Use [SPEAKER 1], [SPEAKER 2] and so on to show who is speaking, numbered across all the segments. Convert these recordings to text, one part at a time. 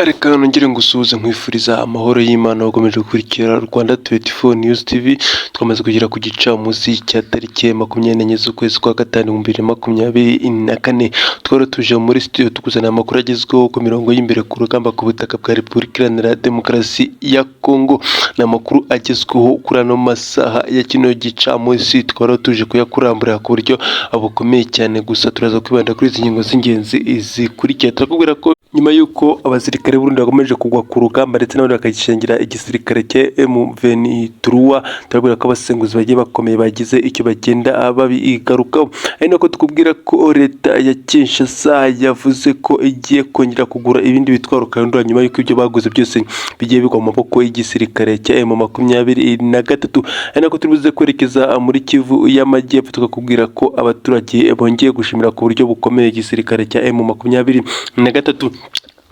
[SPEAKER 1] Reka nongere ngusuhuze nkwifuriza amahoro y'Imana. Ukomeje gukurikira Rwanda 24 News TV. Twamaze kugera ku gicamunsi cya tariki 24 z'ukwezi kwa gatanu 2024. Twari tuje muri studio tukuzanira amakuru agezweho ku mirongo y'imbere ku rugamba ku butaka bwa Repubulika Iharanira Demokarasi ya Kongo. Ni amakuru agezweho kuri ano masaha ya kino gicamunsi, twari tuje kuyakuramburira ku buryo bukomeye cyane. Gusa turaza kwibanda kuri izi ngingo z'ingenzi zikurikira. Turakubwira ko nyuma y'uko abasirikare b'Uburundi bakomeje kugwa ku rugamba ndetse n'abandi bakagishingira igisirikare cya M23, turabwira ko abasenguzi bagiye bakomeye bagize icyo bagenda babigarukaho. Ari nako tukubwira ko leta ya Kinshasa yavuze ko igiye kongera kugura ibindi bitwaro karundura nyuma y'uko ibyo baguze byose bigiye bigwa mu maboko y'igisirikare cya M23. Ari nako turi buze kwerekeza muri Kivu y'Amajyepfo, tukakubwira ko abaturage bongeye gushimira ku buryo bukomeye igisirikare cya M23.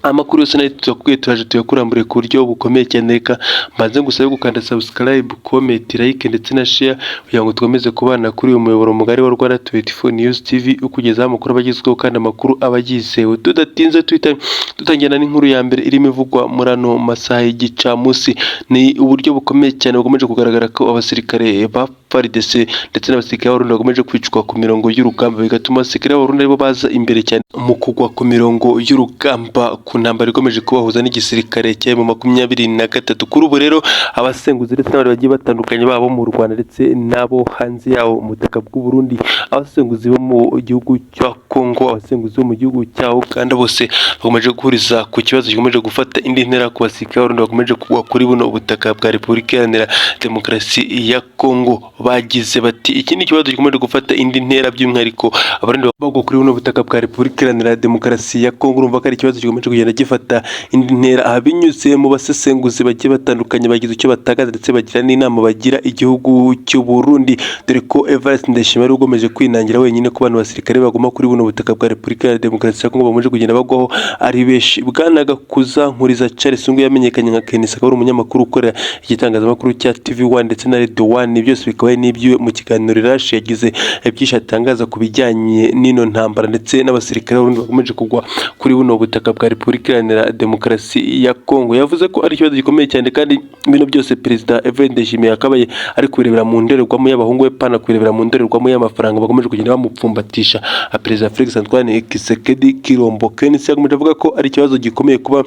[SPEAKER 1] Amakuru yose nayo tuyakubwiye, turaje tuyakurambure ku buryo bukomeye cyane. Reka mbanze ngusabe gukanda subscribe, comment, like ndetse na share kugira ngo dukomeze kubana kuri uyu muyoboro mugari wa Rwanda 24 News TV, ukugezaho amakuru aba agezweho kandi amakuru aba yizewe. Tudatinze, tuhita dutangira n'inkuru ya mbere irimo ivugwa muri ano masaha y'igicamunsi. Ni uburyo bukomeye cyane bukomeje kugaragara ko abasirikare ba FARDC ndetse n'abasirikare b'Abarundi bakomeje kwicwa ku mirongo y'urugamba, bigatuma abasirikare b'Abarundi aribo baza imbere cyane mu kugwa ku mirongo y'urugamba ku ntambara ikomeje kubahuza n'igisirikare cya M23. Kuri ubu rero, abasenguzi ndetse n'abandi bagiye batandukanye, babo mu Rwanda ndetse n'abo hanze yawo mu butaka bw'u Burundi, abasenguzi bo mu gihugu cya Kongo, abasenguzi bo mu gihugu cya Uganda, bose bakomeje guhuriza ku kibazo gikomeje gufata indi ntera ku basirikare b'Abarundi bakomeje kugwa kuri buno butaka bwa Repubulika Iharanira Demokarasi ya Kongo. Bagize bati: "Iki ni ikibazo gikomeje gufata indi ntera, by'umwihariko Abarundi bagwa kuri buno butaka bwa Repubulika Iharanira Demokarasi ya Kongo." Urumva ko ari ikibazo gikomeje kugenda gifata indi ntera. Aha, binyuze mu basesenguzi bagiye batandukanye, bagize icyo batangaza ndetse bagira n'inama bagira igihugu cy'u Burundi, dore ko Evariste Ndayishimiye ari ukomeje kwinangira wenyine ko bano basirikare baguma kuri buno butaka bwa Repubulika Iharanira Demokarasi ya Kongo bakomeje kugenda bagwaho ari benshi. Bwana Gakuza Nkuriza Charles Sungu yamenyekanye nka Kenisi, akaba ari umunyamakuru ukorera igitangazamakuru cya TV One ndetse na Radio One, byose bikaba ari n'iby'iwe. Mu kiganiro Rirashe yagize byinshi atangaza ku bijyanye n'ino ntambara ndetse n'abasirikare b'Abarundi bakomeje kugwa kuri buno butaka bwa Repubulika Iharanira Demokarasi ya Kongo. Yavuze ko ari ikibazo gikomeye cyane, kandi bino byose Perezida Evariste Ndayishimiye yakabaye ari kubirebera mu ndorerwamo y'abahungu be, pana kubirebera mu ndorerwamo y'amafaranga bakomeje kugenda bamupfumbatisha Perezida Felix Antoine Tshisekedi Tshilombo. Kenisi yakomeje avuga ko ari ikibazo gikomeye kuba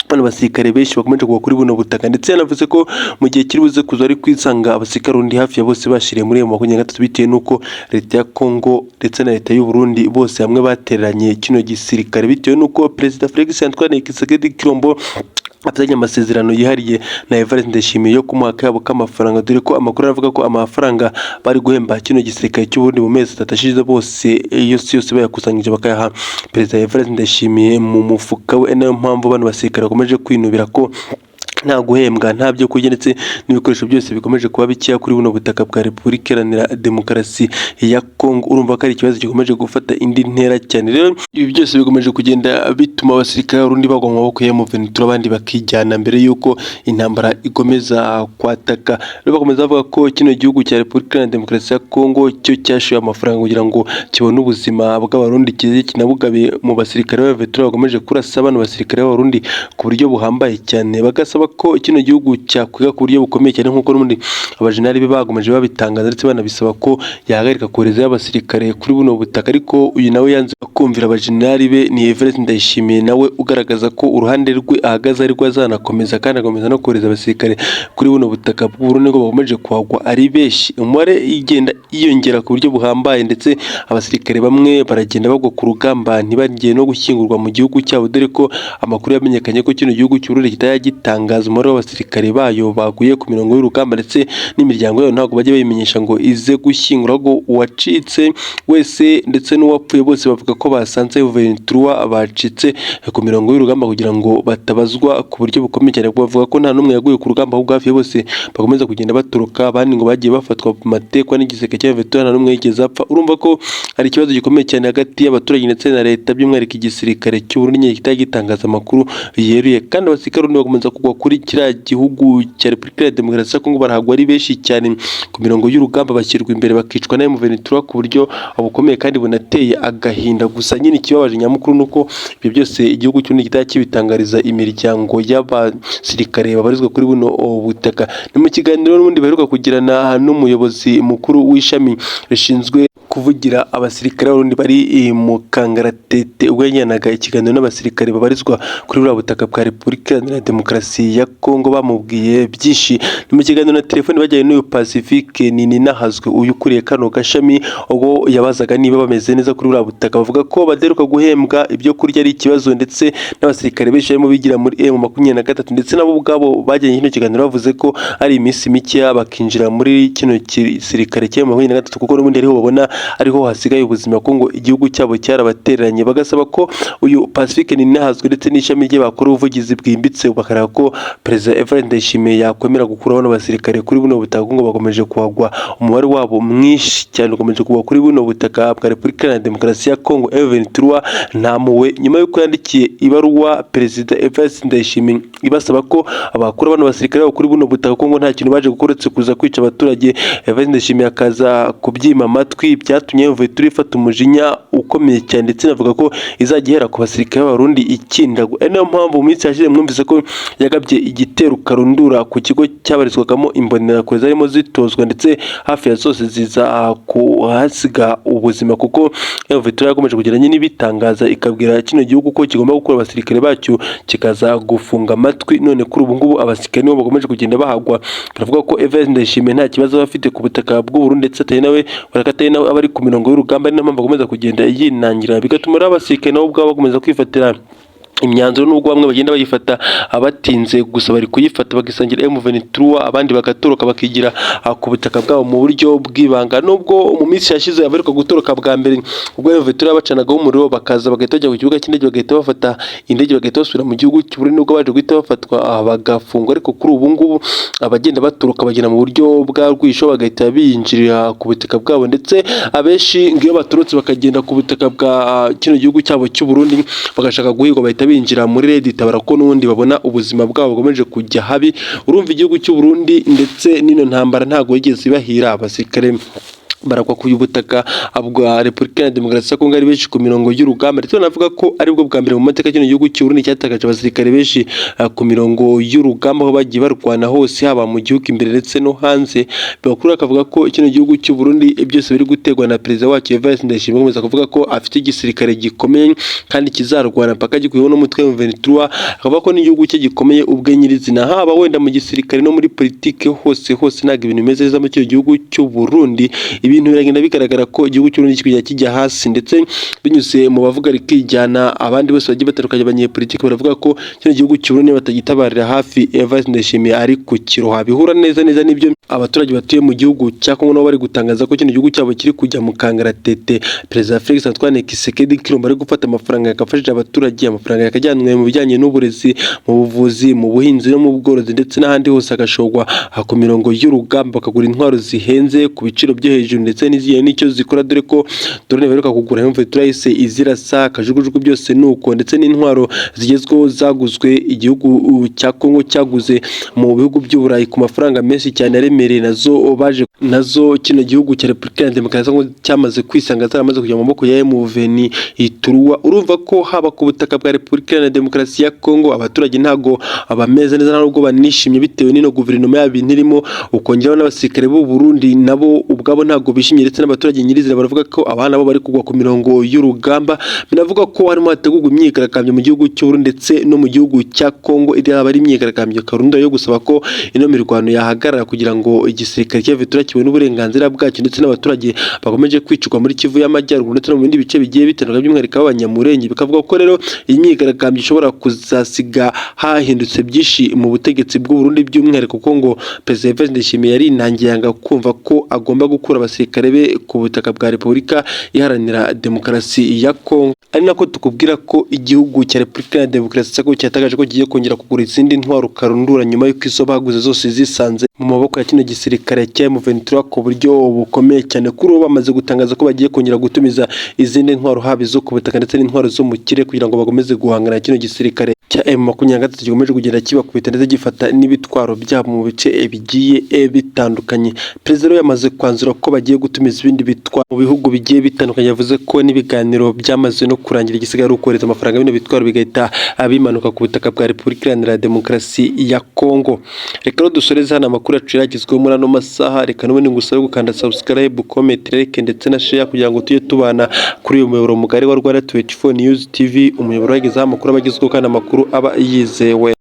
[SPEAKER 1] bano basirikare benshi bakomeje kugwa kuri buno butaka, ndetse yanavuze ko mu gihe kiri buze kuza ari kwisanga abasirikare undi hafi ya bose bashiriye muri M23, bitewe n'uko leta ya Kongo ndetse na leta y'u Burundi bose hamwe batereranye kino gisirikare, bitewe n'uko Perezida Felix Antoine Tshisekedi Tshilombo afitanye amasezerano yihariye na Evariste Ndayishimiye yo kumuha akayabo k'amafaranga, dore ko amakuru aravuga ko amafaranga bari guhemba kino gisirikare cy'u Burundi mu mezi 3 ashize bose yose yose bayakusanyije bakayaha Perezida Evariste Ndayishimiye mu mufuka we. Nayo mpamvu bano basirikare bakomeje kwinubira ko nta guhembwa, nta byo kurya ndetse n'ibikoresho byose bikomeje kuba bikeya kuri buno butaka bwa Repubulika Iharanira Demokarasi ya Kongo. Urumva ko ari ikibazo gikomeje gufata indi ntera cyane. Rero ibi byose bikomeje kugenda bituma abasirikare b'Abarundi bagwa mu maboko ya M23, abandi bakijyana mbere y'uko intambara ikomeza kwataka. Rero bakomeza bavuga ko kino gihugu cya Repubulika Iharanira Demokarasi ya Kongo cyo cyashoye amafaranga kugira ngo kibone ubuzima bw'Abarundi, kize kinabugabe mu basirikare ba M23 bakomeje kurasa bano basirikare b'Abarundi ku buryo buhambaye cyane. Bagasaba ko kino gihugu cyakwiga ku buryo bukomeye cyane, nk'uko n'ubundi abajenerali be bagomeje babitangaza ndetse banabisaba ko yahagarika koherezayo abasirikare kuri buno butaka, ariko uyu nawe yanze kumvira abajenerali be. Ni Evariste Ndayishimiye nawe ugaragaza ko uruhande rwe ahagaze arirwo azanakomeza, kandi agakomeza no kohereza abasirikare kuri buno butaka bw'u Burundi, ngo bakomeje kuhagwa ari benshi, umubare igenda yiyongera ku buryo buhambaye, ndetse abasirikare bamwe baragenda bagwa ku rugamba ntibagiye no gushyingurwa mu gihugu cyabo, dore ko amakuru yamenyekanye ko kino gihugu cy'u Burundi kitajya gitangaza umubare w'abasirikare bayo baguye ku mirongo y'urugamba, ndetse n'imiryango yabo ntabwo bajya bayimenyesha ngo ize gushyingura, ahubwo uwacitse wese ndetse n'uwapfuye bose bavuga ko basanze M23 bacitse ku mirongo y'urugamba, kugira ngo batabazwa ku buryo bukomeye cyane. Bavuga ko nta n'umwe yaguye ku rugamba, ahubwo hafi ya bose bakomeza kugenda batoroka, abandi ngo bagiye bafatwa mu matekwa n'igisirikare cya M23, nta n'umwe yigeze apfa. Urumva ko hari ikibazo gikomeye cyane hagati y'abaturage ndetse na leta, by'umwihariko igisirikare cy'u Burundi kitajya gitangaza amakuru yeruye, kandi abasirikare bakomeza kugwa kuri kuri kiriya gihugu cya Repubulika ya Demokarasi ya Kongo, barahagwa ari benshi cyane ku mirongo y'urugamba, bashyirwa imbere bakicwa na M23 ku buryo bukomeye kandi bunateye agahinda. Gusa nyine ikibabaje nyamukuru ni uko ibyo byose igihugu cy'u Burundi kitajya kibitangariza imiryango y'abasirikare babarizwa kuri buno butaka. Ni mu kiganiro n'ubundi baheruka kugirana n'umuyobozi mukuru w'ishami rishinzwe kuvugira abasirikare b'Abarundi bari mu kangaratete, ubwo yagiranaga ikiganiro n'abasirikare babarizwa kuri buriya butaka bwa Repubulika Iharanira Demokarasi ya Kongo, bamubwiye byinshi. Ni mu kiganiro na telefoni bajyanye n'uyu Pacifique Nininahazwe, uyu ukuriye kano gashami, ubwo yabazaga niba bameze neza kuri buriya butaka. Bavuga ko badaheruka guhembwa, ibyo kurya ari ikibazo, ndetse n'abasirikare benshi barimo bigira muri M23, ndetse nabo ubwabo bagiranye kino kiganiro bavuze ko ari iminsi mikeya bakinjira muri kino gisirikare cya M23, kuko n'ubundi ariho babona ariho hasigaye ubuzima, ko ngo igihugu cyabo cyarabatereranye. Bagasaba ko uyu Pacifique Nininahazwe ndetse n'ishami rye bakora ubuvugizi bwimbitse, bakareba ko Perezida Evariste Ndayishimiye yakwemera gukuraho bano basirikare kuri buno butaka, ngo bakomeje kuhagwa, umubare wabo mwinshi cyane ukomeje kugwa kuri buno butaka bwa Repubulika Iharanira Demokarasi ya Kongo. M23 nta mpuhwe, nyuma y'uko yandikiye ibaruwa Perezida Evariste Ndayishimiye ibasaba ko abakura bano basirikare babo kuri buno butaka, ko ngo nta kintu baje gukora uretse kuza kwica abaturage, Evariste Ndayishimiye akaza kubyima amatwi. Byatumye M23 ifata umujinya ukomeye cyane, ndetse inavuga ko izajya ihera ku basirikare b'Abarundi ikindagwa. Ari nayo mpamvu mu minsi yashize mwumvise ko yagabye igitero karundura ku kigo cyabarizwagamo imbonerakure zarimo zitozwa, ndetse hafi ya zose ziza kuhasiga ubuzima, kuko M23 yakomeje kugenda nyine ibitangaza, ikabwira kino gihugu ko kigomba gukura abasirikare bacyo, kikaza gufunga amatwi. None kuri ubu ngubu abasirikare nibo bakomeje kugenda bahagwa. Baravuga ko Evariste Ndayishimiye nta kibazo aba afite ku butaka bw'u Burundi, ndetse atari nawe barakatari nawe aba ari ku mirongo y'urugamba, ari nayo mpamvu akomeza kugenda yinangira, bigatuma rero abasirikare nabo ubwabo bakomeza kwifatira imyanzuro, nubwo bamwe bagenda bayifata abatinze, gusa bari kuyifata bakisangira M23, abandi bagatoroka bakigira ku butaka bwabo mu buryo bw'ibanga. Nubwo mu minsi yashize abaheruka gutoroka bwa mbere, ubwo M23 bacanagaho umuriro, bakaza bagahita bajya ku kibuga cy'indege, bagahita bafata indege, bagahita basubira mu gihugu cy'u Burundi, nubwo baje guhita bafatwa bagafungwa, ariko kuri ubu ngubu abagenda batoroka bagenda mu buryo bwa rwisho, bagahita binjirira ku butaka bwabo. Ndetse abenshi ngo iyo batorotse bakagenda ku butaka bwa kino gihugu cyabo cy'u Burundi bagashaka guhigwa, bahita binjira muri RED Tabara, ko n'ubundi babona ubuzima bwabo bukomeje kujya habi. Urumva igihugu cy'u Burundi ndetse n'ino ntambara ntabwo yigeze ibahira, abasirikare baragwa ku butaka bwa Repubulika ya Demokarasi ya Kongo ari benshi ku mirongo y'urugamba, ndetse banavuga ko aribwo bwa mbere mu mateka kino gihugu cy'u Burundi cyatakaje abasirikare benshi ku mirongo y'urugamba, aho bagiye barwana hose, haba mu gihugu imbere ndetse no hanze. Bakuru bakavuga ko kino gihugu cy'u Burundi byose biri guterwa na perezida wacyo Evariste Ndayishimiye, akomeza kuvuga ko afite igisirikare gikomeye kandi kizarwana mpaka gikuyeho n'umutwe wa M23, akavuga ko n'igihugu cye gikomeye ubwe nyirizina, haba wenda mu gisirikare no muri politike, hose hose ntabwo ibintu bimeze neza muri kino gihugu cy'u Burundi. Ibintu biragenda bigaragara ko igihugu cy'u Burundi kujya kijya hasi, ndetse binyuze mu bavuga rikijyana, abandi bose bagiye batandukanye, abanyepolitiki baravuga ko kino gihugu cy'u Burundi batagitabarira hafi, Evariste Ndayishimiye ari ku kiroha. Bihura neza neza n'ibyo abaturage batuye mu gihugu cya Kongo nabo bari gutangaza ko kino gihugu cyabo kiri kujya mu kangaratete. Perezida Felix Antoine Tshisekedi Tshilombo ari gufata amafaranga yakafashije abaturage, amafaranga yakajyanwe mu bijyanye n'uburezi, mu buvuzi, mu buhinzi no mu bworozi, ndetse n'ahandi hose, agashorwa ku mirongo y'urugamba, bakagura intwaro zihenze ku biciro byo hejuru, ndetse n'izigiye n'icyo zikora, dore ko drone baheruka kugura M23 yahise izirasa, kajugujugu byose nuko, ndetse n'intwaro zigezweho zaguzwe igihugu cya Kongo cyaguze mu bihugu by'Uburayi ku mafaranga menshi cyane aremereye, nazo baje nazo kino gihugu cya Repubulika ya Demokarasi ya Kongo cyamaze kwisanga zaramaze kujya mu maboko ya M23. Urumva ko haba ku butaka bwa Repubulika ya Demokarasi ya Kongo abaturage ntago bameze neza, nubwo banishimye bitewe n'ino guverinoma yabo irimo, ukongeraho n'abasirikare b'u Burundi nabo ubwabo ntago bishimye, ndetse n'abaturage nyirizina baravuga ko abana bo bari kugwa ku mirongo y'urugamba. Binavuga ko harimo hategurwa imyigaragambyo mu gihugu cy'u Burundi ndetse no mu gihugu cya Kongo, iri ari imyigaragambyo karunda yo gusaba ko ino mirwano yahagarara kugira ngo igisirikare cya M23 kibone uburenganzira bwacyo, ndetse n'abaturage bakomeje kwicirwa muri Kivu y'Amajyaruguru ndetse no mu bindi bice bigiye bitandukanye, by'umwihariko abanyamurenge. Bikavuga ko rero iyi myigaragambyo ishobora kuzasiga hahindutse byinshi mu butegetsi bw'u Burundi, by'umwihariko kuko ngo Perezida Evariste Ndayishimiye yarinangiye yanga kumva ko agomba gukura abasirikare be ku butaka bwa Repubulika Iharanira Demokarasi ya Kongo. Ari nako tukubwira ko igihugu cya Repubulika ya Demokarasi ya Kongo cyatangaje ko kigiye kongera kugura izindi ntwaro karundura, nyuma y'uko izo baguze zose zisanze mu maboko ya kino gisirikare cya M23. M23 ku buryo bukomeye cyane. Kuri ubu bamaze gutangaza ko bagiye kongera gutumiza izindi ntwaro, haba izo ku butaka ndetse n'intwaro zo mu kirere, kugira ngo bakomeze guhangana na kino gisirikare cya M23 gikomeje kugenda kibakubita ndetse gifata n'ibitwaro byabo mu bice bigiye bitandukanye. Perezida rero yamaze kwanzura ko bagiye gutumiza ibindi bitwaro mu bihugu bigiye bitandukanye. Yavuze ko n'ibiganiro byamaze no kurangira, igisigaye ari ukohereza amafaranga, bino bitwaro bigahita bimanuka ku butaka bwa Repubulika Iharanira Demokarasi ya Kongo. Reka rero dusoreze hano amakuru yacu yagezweho muri ano masaha. Reka n'ubundi ngusabe gukanda subscribe, comment, like ndetse na share kugira ngo tujye tubana kuri uyu muyoboro mugari wa Rwanda 24 News TV, umuyoboro wagezeho amakuru aba agezweho kandi amakuru aba yizewe.